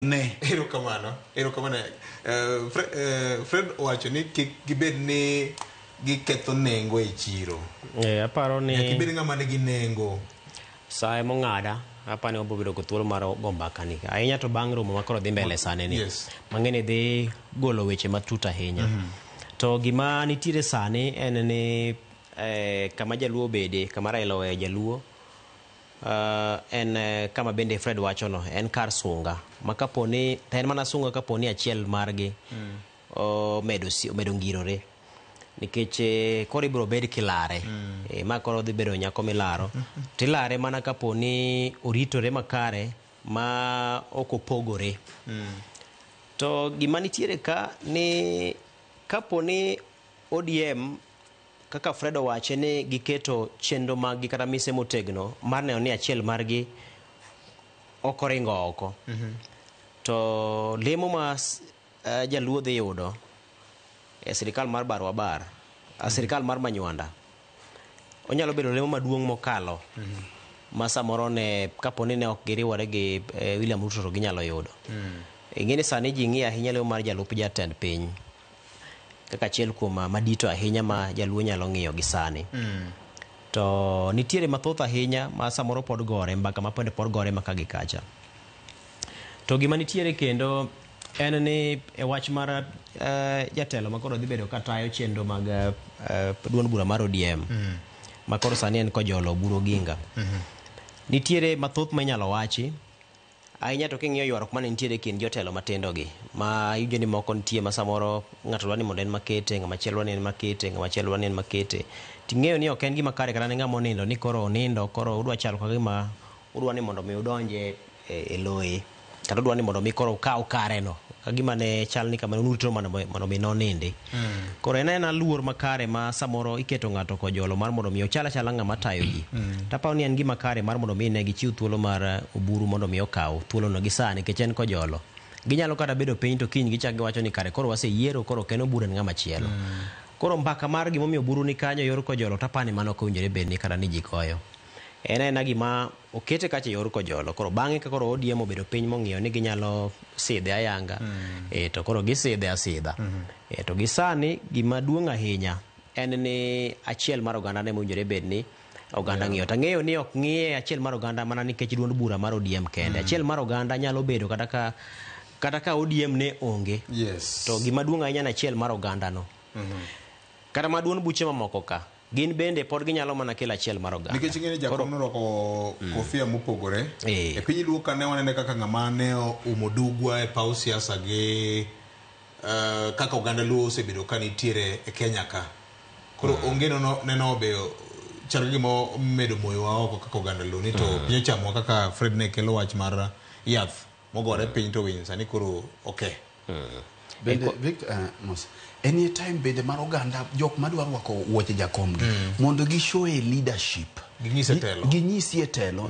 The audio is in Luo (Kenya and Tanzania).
Ne. Erokamano, erokamano. Fred owacho ni kik gibed ni giketho nengo e chiro. Aparo ni Nyaka ibed ng'ama nigi nengo. Sa emong'ada, apani wabiro bedo kod thuolo mar go mbaka ni. Ahinya to bang' romo ma koro dhi mbele sani ni. Mang'eni dhi golo weche matut ahinya. To gima nitiere sani en ni kama jaluo obede, kama Raila oweyo jaluo, en kama bende Fred wachono, en kar sunga. Ma kapo ni, en mana sunga kapo ni achiel margi omedo ngirore. Nikech koro ibiro bed kilare. Ma koro dhi bedo nyako milaro. Tilare mana kapo ni oritore makare ma ok opogore. To gima nitiere ka ni kapo ni ODM kaka Fred owache ni giketo chenro maggi kata mise motegno mar neno ni achiel margi ok oringo oko. To lemo ma jaluo dhi yudo e sirikal mar Barwabar, sirikal mar Manywanda, onyalo bedo lemo maduong' mokalo ma samoro ne kapo ni ne ok giriwore gi William Ruto to ginyalo yudo. Ing'e ni sani ji ng'iyo ahinya lemo mar jalup jatend piny kaka achiel kuom madito ahinya ma jaluo nyalo ng'iyo gi sani. To nitiere mathoth ahinya ma samoro pod gore, mbaka ma pod gore maka gi kacha. To gima nitiere kendo en ni e wach mar jatelo ma koro dhi bedo katayo chenro mag duond bura mar ODM ma koro sani en Kojolo Oburu Oginga. Nitiere mathoth ma inyalo wachi ahinya to king'iyo ywaruok mane nitiere e kind jotelo matindo gi, ma iwinjo ni moko nitie ma samoro ng'ato dwa ni mondo en makete, ng'ama chielo dwa ni en makete, ng'ama chielo dwa ni en makete. Ting'eyo ni ok en gima kare kata ne ng'ama onindo ni koro onindo, koro udwa chalo ka gima udwa ni mondo mi udonje e loye, kata udwa ni mondo mi koro ukaw kareno ka gima ne chal ni kama nurito mondo mi nonindi. Koro en aena luor makare ma samoro iketo ng'ato kojolo mar mondo mi ochal achala ng'ama tayo ji. Taparo ni en gima kare mar mondo mi ne gichiw thuolo mar Oburu mondo mi okaw thuolono gi sani nikech en kojolo. Ginyalo kata bedo piny to kiny gichak giwacho ni kare koro waseyiero koro ok en Oburu en ng'ama chielo. Koro mbaka mar gimomiyo Oburu ni kanyo yor kojolo taparo ni mano ok owinjore bed ni kata ni ji goyo. En aena gima okete kacha yor kojolo. Koro bang'e ka koro ODM obedo piny mong'iyo ni ginyalo sidhe ayanga, to koro gisidhe asidha. To gi sani gima duong' ahinya en ni achiel mar oganda ne mowinjore bed ni oganda ng'iyo. To ang'eyo ni ok ng'iye achiel mar oganda mana nikech duond bura mar ODM kende. Achiel mar oganda nyalo bedo kata ka ODM ne onge. To gima duong' ahinya en achiel mar oganda no. Kata ma duond buche mamoko ka, gin bende pod ginyalo mana kelo achiel mar oganda. Nikech ing'e ni jakom norwako kofia mopogore. E piny Luo ka ne wanene kaka ng'ama ne oumo dugwa e paw siasa gi kaka oganda Luo osebedo ka nitiere e Kenya ka. Koro onge neno be chal gi gima omedo moyowa oko kaka oganda Luo ni to piny ochamowa kaka Fred ne kelo wach mar yath mogore piny to winy sani koro oke. Bende, Victor, Mos, any time bende mar oganda jok madwa rwako wuoche jakom gi mondo gi show e leadership. Ginyise telo. Ginyisie telo.